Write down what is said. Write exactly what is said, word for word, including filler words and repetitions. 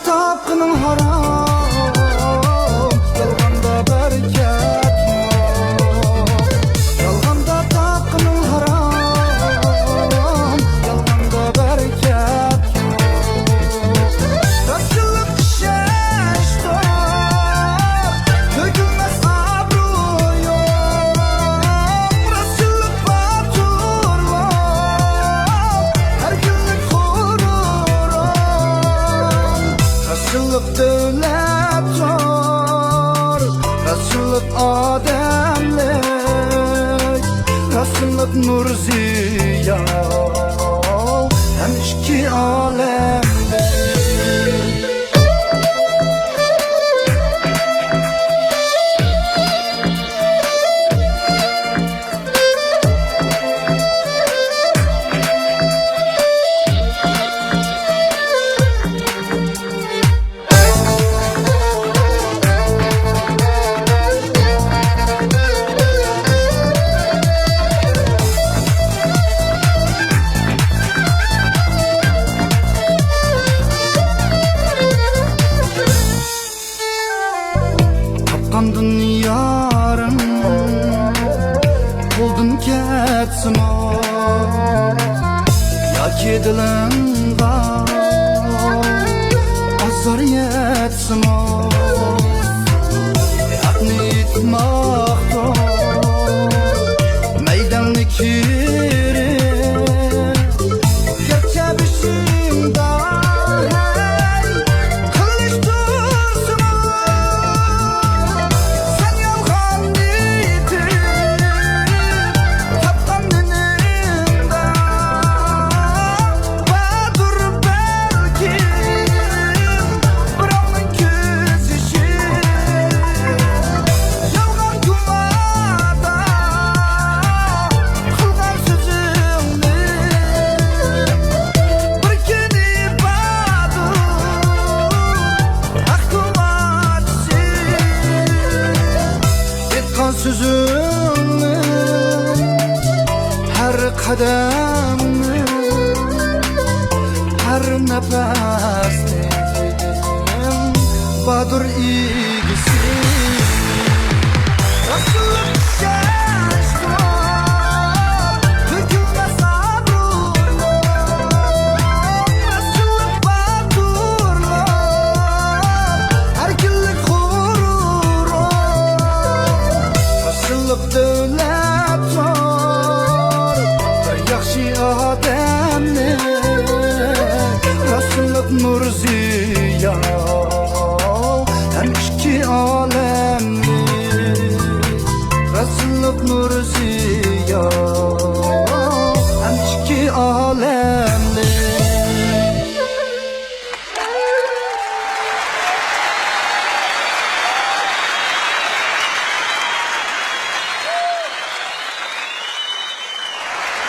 تاپقىنىڭ ھارام، يالغاندا بەرىكەت يوق. يالغاندا تاپقىنىڭ ھارام، يالغاندا بەرىكەت يوق. راستچىللىق ئىشەنچتۇر، تۆكۈلمەس ئابرۇيۇم. راستچىللىق باتۇرلۇق، ئەركىنلىك غۇرۇرۇم. راستچىللىق دۆلەتتۇر، راستچىللىق ئادەملىك، راستچىللىق نۇر زىيا ھەم ئىككى ئالەملىك. تاپقاندىن يارىم قولدىن كەتسىمۇ، ياكى دىلىڭغا ئازار يەتسىمۇ، ھەقنى ئېيتماقتۇر مەيدەڭنى كىرىپ. گەرچە بېشىمدا ھەي قىلىش تۇرسىمۇ، سەن يالغان ئېيتىپ تاپقان دىنىڭدا باردۇر بەلكىم بىراۋنىڭ كۆز يېشى. يالغان گۇماندا قىلغان سۆزۈڭنى بىر كۈنى باردۇر ھەق گۇۋاھچىسى. ئېيتقان سۆزۈڭنى ھەر قەدەمنى، ھەر نەپەسنى باردۇر ئىگىسى. راستچىللىق ئىشەنچتۇر، تۆكۈلمەس ئابرۇيۇم. راستچىللىق باتۇرلۇق، ئەركىنلىك غۇرۇرۇم. راستچىللىق دۆلەتتۇر، بىر ياخشى ئادەمنى. راستچىللىق نۇر زىيا